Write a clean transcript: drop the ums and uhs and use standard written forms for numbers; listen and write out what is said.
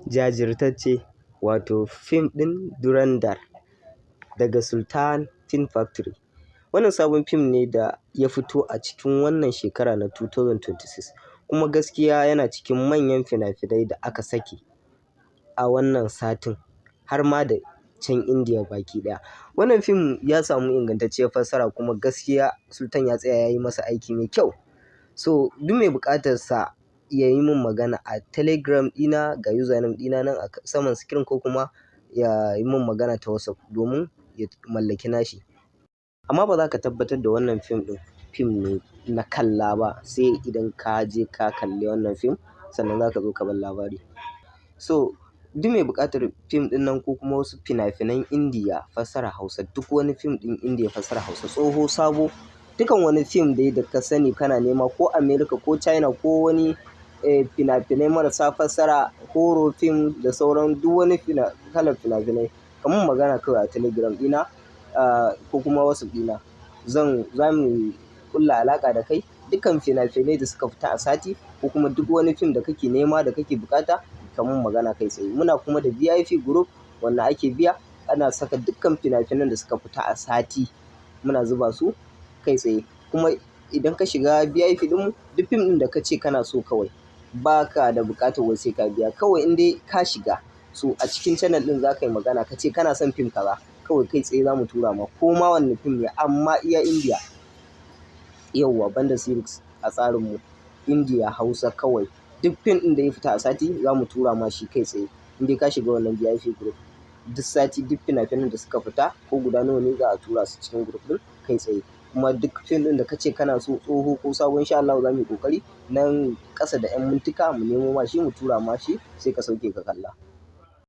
Jajirtacce, wato fim ɗin Dhurandhar daga Sultan Film Factory. Wannan sabon fim ne da ya fito a cikin wannan shekara na 2026, kuma gaskiya yana cikin manyan fina-finai da aka saki a wannan satin, har ma da can Indiya baki ɗaya. Wannan fim ya samu ingantacciyar fassara, kuma gaskiya Sultan ya tsaya ya yi masa aiki mai kyau. So duk mai buƙatar sa ya yi min magana a Telegram ɗina, ga username ɗina nan a saman screen, ko kuma ya yi min magana ta WhatsApp domin ya mallaki nashi. Amma ba za ka tabbatar da wannan fim ɗin fim ne na kalla ba sai idan ka je ka kalli wannan fim, sannan za ka zo ka ban labari. So duk mai buƙatar fim ɗin nan ko kuma wasu fina-finan Indiya fassara Hausa, duk wani fim ɗin Indiya fassara Hausa, tsoho, sabo, dukan wani fim dai da ka sani kana nema, ko America ko China ko wani fina-finai marasa fassara, horror film da sauran duk wani kalar fina-finai, ka mun magana kawai a Telegram ɗina ko kuma WhatsApp ɗina. Za mu ƙulla alaƙa da kai. Dukkan fina-finai da suka fita a sati ko kuma duk wani fim da kake nema da kake buƙata, ka mun magana kai tsaye. Muna kuma da VIP group wanda ake biya, ana saka dukkan fina-finan da suka fita a sati, muna zuba su kai tsaye. Kuma idan ka shiga VIP ɗinmu, duk fim ɗin da ka ce kana so, kawai ba ka da buƙatar wai sai ka biya. Kawai in dai ka shiga, so a cikin channel ɗin za ka yi magana ka ce kana son fim kaza, kawai kai tsaye za mu tura ma, ko ma wanne fim ne, amma iya Indiya. Yauwa, banda series a tsarinmu, Indiya Hausa kawai. Duk fim ɗin da ya fita a sati za mu tura ma shi kai tsaye in dai ka shiga wannan VIP group. Duk sati, duk fina-finan da suka fita, ko guda nawa ne, za a tura su cikin group ɗin kai tsaye. Kuma duk fim ɗin da ka ce kana so, tsoho ko sabo, in sha Allahu za mu yi ƙoƙari nan ƙasa da 'yan mintika mu nemo ma shi, mu tura ma shi, sai ka sauke ka kalla.